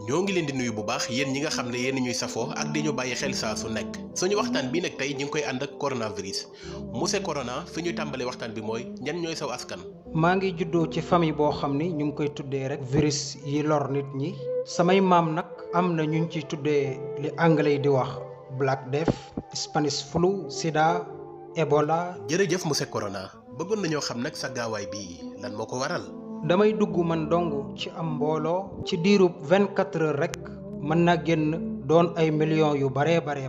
ñoo ngi leen di nuyu bu baax yéen ñi nga xam ne yéen ñuy safoo ak di ñu bàyyi xel saa su nekk suñu waxtaan bi nag tey ñu ngi koy ànd ak coronavirus monsieur Corona fi ñuy tàmbalee waxtaan bi mooy ñan ñooy saw askan. maa ngi juddoo ci famille boo xam ni ñu ngi koy tuddee rek virus yi lor nit ñi samay maam nag am na ñu ci tuddee li anglais di wax Black Death, Spanish flu, Sida, Ebola. jërëjëf monsieur Corona bëggoon nañoo xam nag sa gaawaay bi lan moo ko waral. damay dugg man dong ci am mbooloo ci diirub 24 heures rek mën naa génn doon ay millions yu baree bari.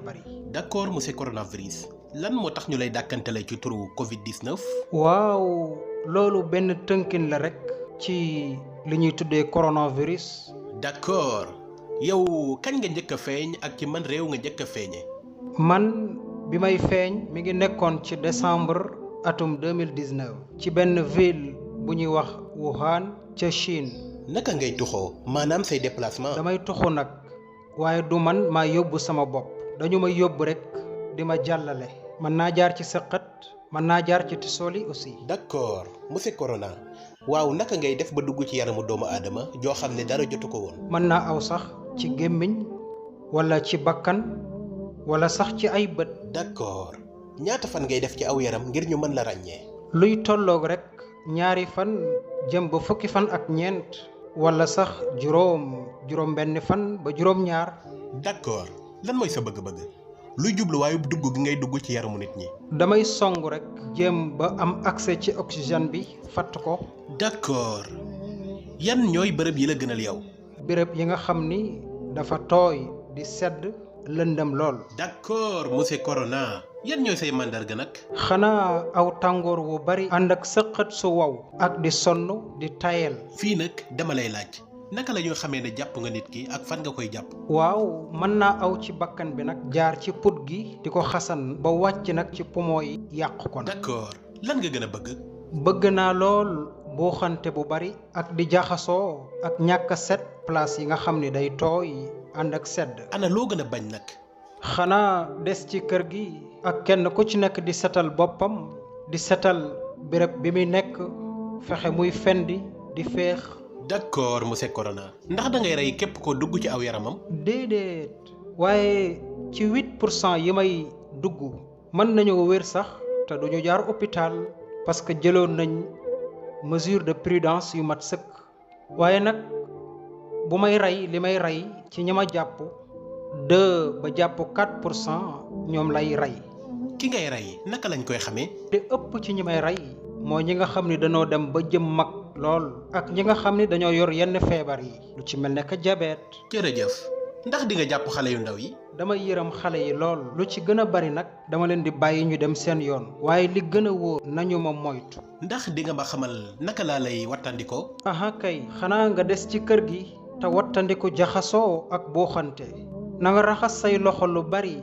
d'accord monsieur coronavirus lan moo tax ñu lay dàkkantale ci turu Covid-19. waaw loolu benn tënkin la rek ci li ñuy tuddee coronavirus. d'accord yow kañ nga njëkk a feeñ ak ci man réew nga njëkk a feeñe. man bi may feeñ mi ngi nekkoon ci décembre atum 2019 ci benn ville bu ñuy wax Wuhan ca Chine. naka ngay tuxoo maanaam say déplacement. damay tuxu nag waaye du man maa yóbbu sama bopp dañu ma yóbbu rek di ma jàllale. mën naa jaar ci sëqat mën naa jaar ci tisooli aussi. d'accord monsieur Corona waaw naka ngay def ba dugg ci yaramu doomu aadama joo xam ne dara jotu ko woon. mën naa aw sax ci gémmiñ wala ci bakkan wala sax ci ay bët. d'accord ñaata fan ngay def ci aw yaram ngir ñu mën la ràññee. luy tolloog rek ñaari fan jëm ba fukki fan ak ñeent wala sax juróom benn fan ba juróom ñaar. d'accord lan mooy sa bëgg-bëgg luy jubluwaayu dugg gi ngay dugg ci yaramu nit ñi. damay song rek jéem ba am accès ci oxygène bi fatt ko. d'accord yan ñooy bërëb yi la gënal yow. bërëb yi nga xam ni dafa tooy di sedd lëndëm lool. d'accord monsieur Corona yan ñooy say màndarga nag. xanaa aw tàngoor wu bari ànd ak sëqët su wow ak di sonn di tayel. fii nag dama lay laaj naka la ñoo xamee ne jàpp nga nit ki ak fan nga koy jàpp. waaw mën naa aw ci bakkan bi nag jaar ci put gi di ko xasan ba wàcc nag ci poumon yi yàq ko. d'accord lan nga gën a bëgg. bëgg naa lool buuxante bu bari ak di jaxasoo ak ñàkk a set place yi nga xam ni day tooy ànd ak sedd. ana loo gën a bañ nag. xanaa des ci kër gi ak kenn ku ci nekk di setal boppam di setal béréb bi muy nekk fexe muy fendi di féex. d'accord monsieur Corona ndax da ngay rey képp koo dugg ci aw yaramam. déedéet waaye ci 8% yi may dugg mën nañoo wér sax te duñu jaar hôpital parce que jëloon nañ mesure de prudence yu mat sëkk. waaye nag bu may rey li may rey ci ñi ma jàpp 2 ba jàpp 4% ñoom lay rey. ki ngay rey naka lañ koy xamee. te ëpp ci ñi may rey mooy ñi nga xam ni dañoo dem ba jëm mag lool ak ñi nga xam ni dañoo yor yenn feebar yi lu ci mel ne que diabète. jërëjëf ndax di nga jàpp xale yu ndaw yi. dama yërëm xale yi lool lu ci gën a bari nag dama leen di bàyyi ñu dem seen yoon waaye li gën a wóor nañu ma moytu. ndax di nga ma xamal naka laa lay wattandikoo. aha kay xanaa nga des ci kër gi te wattandiku jaxasoo ak buuxante na nga raxas say loxo lu bari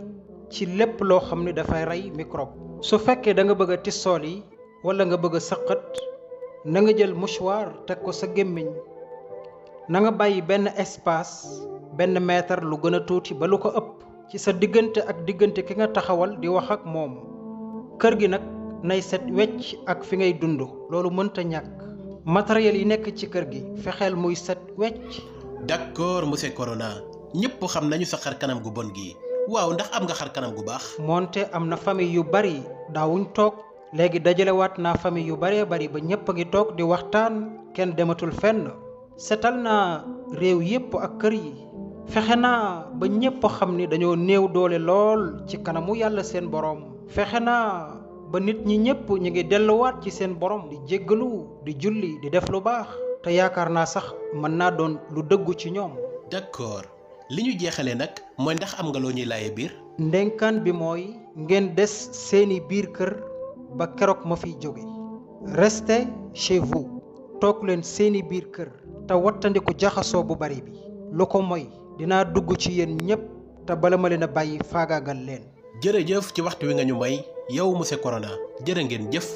ci lépp loo xam ni dafay rey microbe. su fekkee da nga bëgg a tissool yi wala nga bëgg a sëqat na nga jël mouchoir teg ko sa gémmiñ na nga bàyyi benn espace benn mètre lu gën a tuuti ba lu ko ëpp ci sa diggante ak diggante ki nga taxawal di wax ak moom. kër gi nag nay set wecc ak fi ngay dund loolu mënta ñàkk matériel yi nekk ci kër gi fexeel muy set wecc. d'accord monsieur Corona ñëpp xam nañu sa xar kanam gu bon gi waaw ndax am nga xar kanam gu baax. moonte am na famille yu bari daawuñ toog léegi dajalewaat naa famille yu baree bari ba ñëpp a ngi toog di waxtaan kenn dematul fenn. setal naa réew yépp ak kër yi fexe naa ba ñëpp xam ni dañoo néew doole lool ci kanamu yàlla seen borom. fexe naa ba nit ñi ñëpp ñu ngi delluwaat ci seen borom di jéggalu di julli di def lu baax te yaakaar naa sax mën naa doon lu dëggu ci ñoom. d'accord li ñu jeexalee nag mooy ndax am nga loo ñuy laaye biir. ndénkaan bi mooy ngeen des seeni biir kër ba keroog ma fiy jóge. restez chez vous toog leen seeni biir kër te wattandiku jaxasoo bu bari bi lu ko moy dinaa dugg ci yéen ñépp te bala ma leen a bàyyi faagaagal leen. jërëjëf ci waxtu wi nga ñu may yow monsieur Corona jërë ngeen jëf.